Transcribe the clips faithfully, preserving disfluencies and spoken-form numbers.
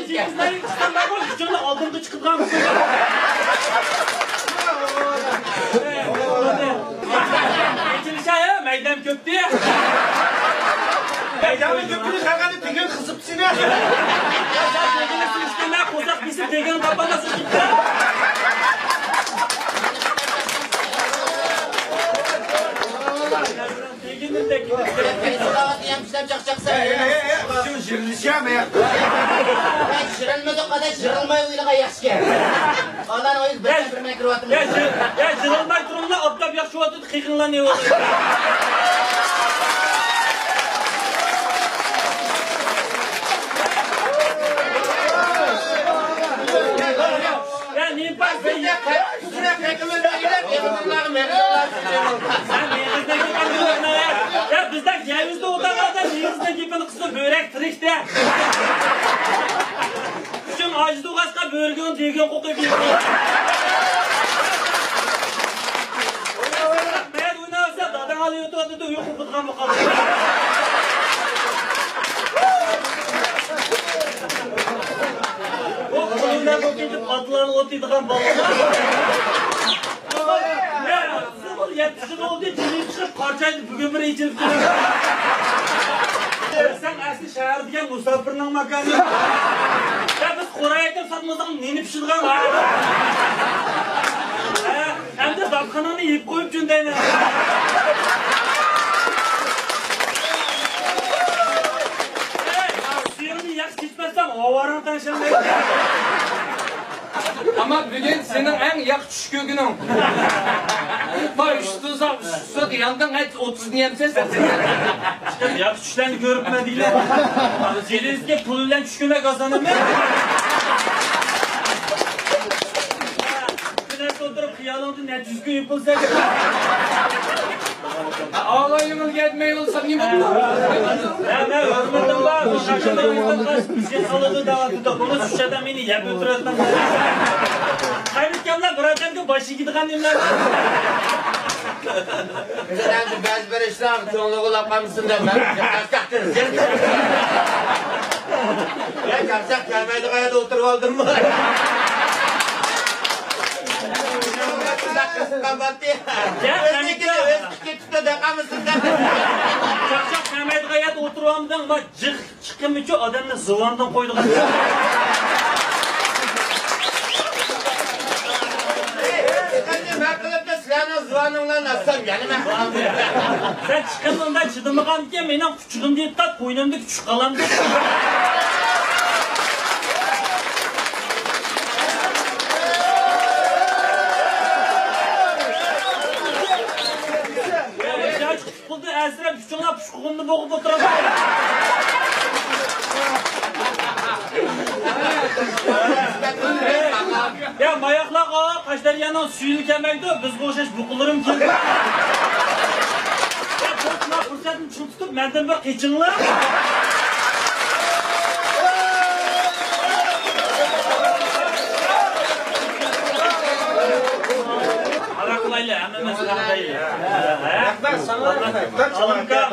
ئىككىمىزنىڭ ئىشلار بارغۇ، ئۈچۈڭلار ئالدىمغا چىقىدىغان. ئېچىلىشا، مەيدەم كۆپتى. مەيدەمنى كۆپتۈرۈش ھەققىدە تېگىن قىزىپ سېنى. يا، سەن تېگىننى سېلىشتىن مەن قورساق بېسىپ تېگىننى تاپالماسمىز. تېگىننى تېگىننى. پەيزۇللاغا دېگەن كىشىلەر چاقچاقسا. ئەي، ئەي، ئەي، ئەي، شۇ يىرىلىشىمۇ ياق. يىرىلمىدۇق، قاداش، يىرىلماي ئوينىغان ياخشىكەن. ئانان ئويۇن بىر بىر مەكرىۋاتىمىز. يا، يا، يىرىلماي تۇرۇڭلار، ئاپتاپ ياخشى ئاتىدۇ. قېقىڭلار نېمە بولدى؟ يا، نېمە بار؟ سەن مېغىزنى گېپىنى قىلما، يا. يا، بىزدەك يەۋىزدە ئولتۇرغاندا مېغىزنى گېپىنى قىلسا بۆرەك تىرىكتە. كۈچۈڭ ئاجىز بولغاچقا بۆرىگىڭ دېگەن قوقۇپ يۈرىدۇ. مەن ئويناۋاتسا داداڭ ئالىۋېتىۋاتىدۇ، ئۆي قوپىدىغان بولۇپ قالدى. بۇ قولۇمدىن بولۇپ كېتىپ ئاتلارنى ئوتلايدىغان بالىلار. يەتتە يىل بولدى، جېنىم چىقىپ قارچايدى، بۈگۈن بىر ئېچىلىپ كېلىدۇ. سەن ئەسلى شەھەر دېگەن مۇساپىرنىڭ ماكانى. يا، بىز قوراي ئەكەپ ساتمىساق نېنى پىشىدىغان؟ ھە، ئەمدى داپخاناڭنى يېپىپ قويۇپ جۈندەيمەن. ئەي، سۈيۈڭنى ياخشى ئىچمەسسەڭ ئاۋارەڭ تەڭشەلمەيدۇ. ئەمما بۈگۈن سېنىڭ ئەڭ ياخشى چۈش كۆرگىنىڭ. ما ئۈچ تۇزاق، ئۈچ تۇزاق ياندىڭ، ئەت ئوتتۇزنى يەمسەن سەن. ياخشى چۈشلەرنى كۆرۈپمەن دېگىلە. زېلىنسكىي پۇل بىلەن چۈش كۆرمەك ئاسان ئەمەس. بىلەن ئولتۇرۇپ خىيالىڭدا نەچچە يۈز كۈن يېپىلسا. ئاغا يېڭىلگە يەتمەي بولسا نېمە بولىدۇ؟ ھە، مەن ھۆرمىتىم بار، بۇ شاشىدا ئېيتقان سېنى ئالىدۇ دەۋاتىدۇ. بۇنى شۇ ئادەم مېنى يەپ ئۆلتۈرۈۋەتمەڭ. قايرىتكەنلەر بىر ئادەمگە باش ئېگىدىغان نېمىلەر بار؟ سەن ئەمدى بەزى بىر ئىشلار كۆڭلىگە ئۇلاپ قالمىسۇن دەپ مەن چاقچاقتىن زىرىپ. يا چاقچاق كەلمەيدىغان يەردە ئولتۇرۇپ ئالدىممۇ؟ يا، ئۆزىنىڭكىنى ئۆزى كېتىپتۇ دەپ قالمىسۇن دەپ. چاقچاق كەلمەيدىغان يەردە ئولتۇرۇپ ئالمىدىڭ، ما جىق. چىقىمىچۇ ئادەمنى زۇۋاندىن قويىدىغان. مەن قىلىپتۇ سىلەرنىڭ زۇۋانىڭلارنى ئاتسام يەنە مەن قالدىم. سەن چىقىمنى ئۇنداق چىدىمىغاندىكىن مېنىڭ قۇچىقىمدا يېتىپ قوينۇمدىكى چۈش قالامدۇ. قىلدى، ئەنسىرەپ ئۈچۈڭلار پۇشقۇغۇمنى بوغۇپ ئولتۇرىدۇ. يا ماياقلارغا قەشقەرىيەنىڭ سۈيىلا كەلمەيدۇ، بىزگە ئوخشاش بۇقىلىرىم كېلىدۇ. يا بۇ پۇرسەتنى چىڭ تۇتۇپ مەندىن بىر قېچىڭلار. ھاراق قىلايلى، ھەممىمىز ھاراق ئىچەيلى. رەھمەت، ساڭا رەھمەت. ئالىمكام.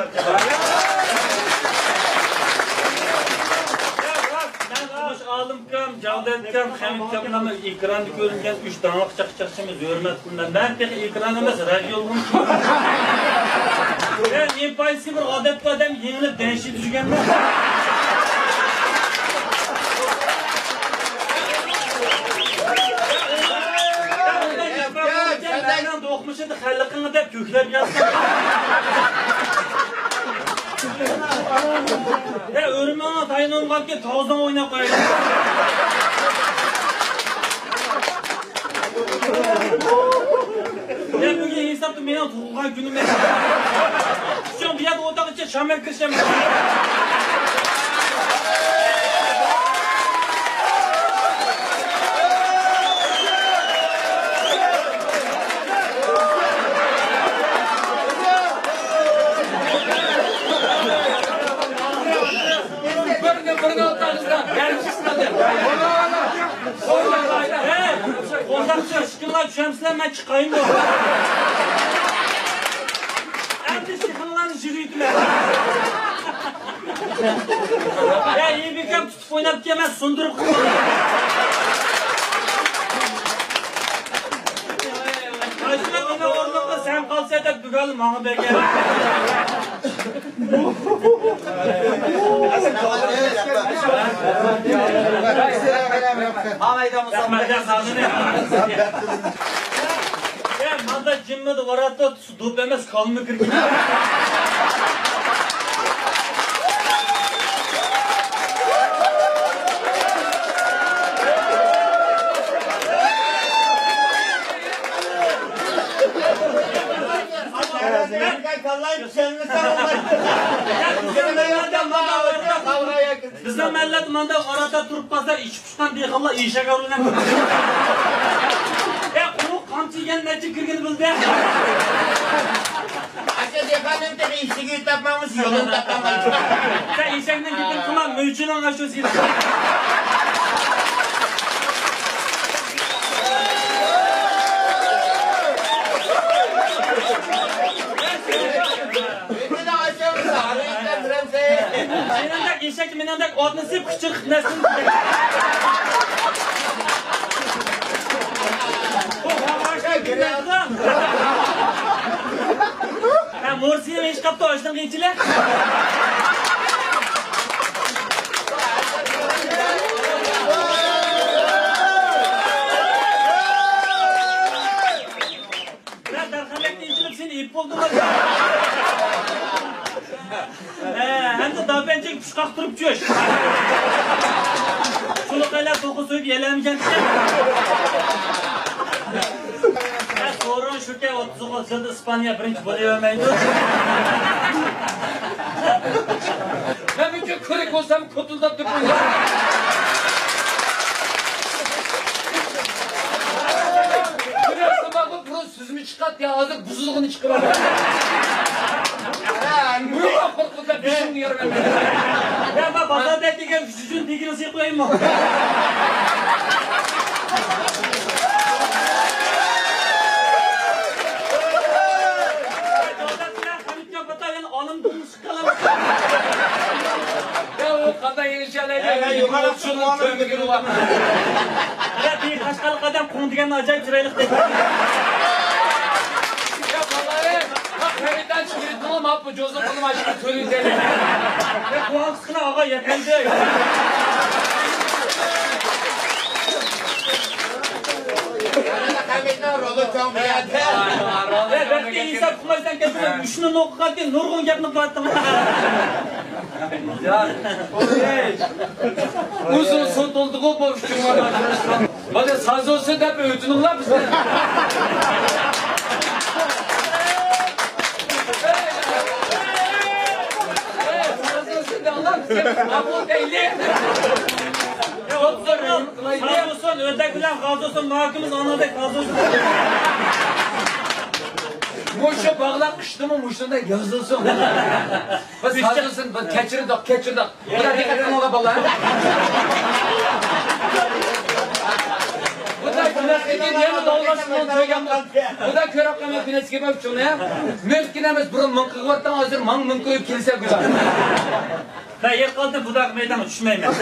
مەن ئالىمكام، جاۋدەتكام، خەمىتكام بىلەن ئېكراندا كۆرۈنگەن ئۈچ داڭلىق چاقچاقچىمىز، ھۆرمەت قىلىمەن. مەن تېخى ئېكران ئەمەس، رادىيو بولۇشۇم. مەن نېمە پايدىسى بار، ئادەتتە ئادەم يېڭىلىپ دەڭشىدە يۈرگەنمەن. مەننىڭ دوقمۇشىدا خەلقىڭ دەپ كۆكلەپ ياتسا. يا ئۆرمىڭىز تايىنىڭغانكى تاۋزاڭ ئويناپ قويايلى. يا بۈگۈن ھېسابتا مېنىڭ تۇغۇلغان كۈنۈم ئەمەس. شۇڭا بۇ يەردە ئولتۇرغىچە شام ئەكىرىشەم. بىرنى، بىرنى ئولتۇرغۇزسا، يەرلىشىسىلەر دەپ. ھەي، قونداقچى، ئىككىڭلار چۈشەمسىلەر، مەن چىقايمۇ؟ ئەمدى شېخىڭلارنى يىغىۋېتىمەن. يا ئىبىكام تۇتۇپ ئويناپ كەلمە، سۇندۇرۇپ قويۇڭ. ماشىنا مېنىڭ ئورنۇمغا سەن قالسا دەپ بۈگۈن ماڭا بەرگەن. رەھمەت، يا سازىنى. يا ماندا جىممىدە ۋاراتا دوپ ئەمەس، كالىمۇ كىرگەن. بىزنىڭ مەھەللىدە ماندا ئارىدا تۇرۇپ قالسا، ئىچى پۇشقان دېھقانلار ئېشەك ئورۇنلار. يا قۇرۇق قامچى يەنە نەچچە كىرگىنى بىلدى. ئاشۇ دېھقاننىڭ تېخى ئىشىكى تاپمايمىز، يولىنى تاپمايمىز. سەن ئېشەكنىڭ گېپىنى قىلما، مۆچىنىڭ ئاشۇسى. مېنىڭدەك ئېشەك، مېنىڭدەك ئوتنى سېپ، قىچىرىق نەسىم. ھە، مورسىيە ئىش قاپتۇ، ئاشنىڭ قىيچىلە. مەن دەرخەمەكنى ئېچىلىپ سېنى ئېلىپ بولدۇم. ھە، ھەمدە داپەنچەك پۇشقاق تۇرۇپ چۈش. شۇلۇقەيلەر توخۇ سويۇپ يەلەمىكەن. ھە، سورۇن شۇكى، ئوتتۇز توققۇز يىلدا ئىسپانىيە بىرىنچى بولۇۋەرمەيدۇ. مەن بىر كۈرەك بولسام كوتۇلداپ تۇرۇپ ئوينايمەن. كۈرەك سوماققا پۇرۇن سۈزمە چىقاتتى، ھازىر بۇزۇلغىنى چىقىۋالدى. بۇيرۇڭ، قورقۇپ بېشىمنى يارىمەن. يا، مەن بازاردىن كەلگەن ئۈچ يۈز دېگىنى سېلىپ قويايمۇ؟ يا، ئۇ قانداق يېڭىشەلەيدۇ؟ يا، يا، يۇقىرى چۈشۈرۈۋالمىدىم. يا، بىر قەشقەرلىك ئادەم قوڭ دېگەننى ئاجايىپ چىرايلىق دەيدۇ. يا، بالىلار، يا، خەرىدار چىقىرىدىغان ماپۇ جوزۇ قىلما شۇ تۈرى دەيدۇ. يا، قۇۋانچ قىلىڭ، ئاغا، يەتمەيدۇ. خەمىتنىڭ رولى چوڭ بۇ يەردە. يا، بەختى ھېساب قىلمايسەن، كەتمە، مۇشۇنى نوقۇغانتى نۇرغۇن گەپنى قىلاتتىڭ. ئۇزۇن سوت بولدىغۇ بۇ ئۈچۈن. مانا سازوسى دەپ ئۆتۈنۈڭلار بىزنى. سازوسى دەڭلار بىزگە قابۇل دەيلى. سازوسۇن، ئۆردەك بىلەن غازوسۇن، ماكىمىز ئانادەك غازوسۇن. مۇشۇ باغلاق قىشتىمۇ مۇشۇندەك يازىلسۇن. بىز ھازىرسىن، بىز كەچۈردۇق، كەچۈردۇق. بۇدا دىققەت قىلىڭلار بالىلار. بۇدا گۈنەسىگە نېمە داۋلاشمىغان كۆرگەن. بۇدا كۆرۈپ قالماي گۈنەسىگە بەپ چوڭ يا. مۇمكىن ئەمەس، بۇرۇن مىڭ قىلىۋاتتىڭ، ھازىر ماڭ مىڭ قويۇپ كېلىسە گۈناھ. مەن يەر قالدىم، بۇدا مەيدانغا چۈشمەيمەن.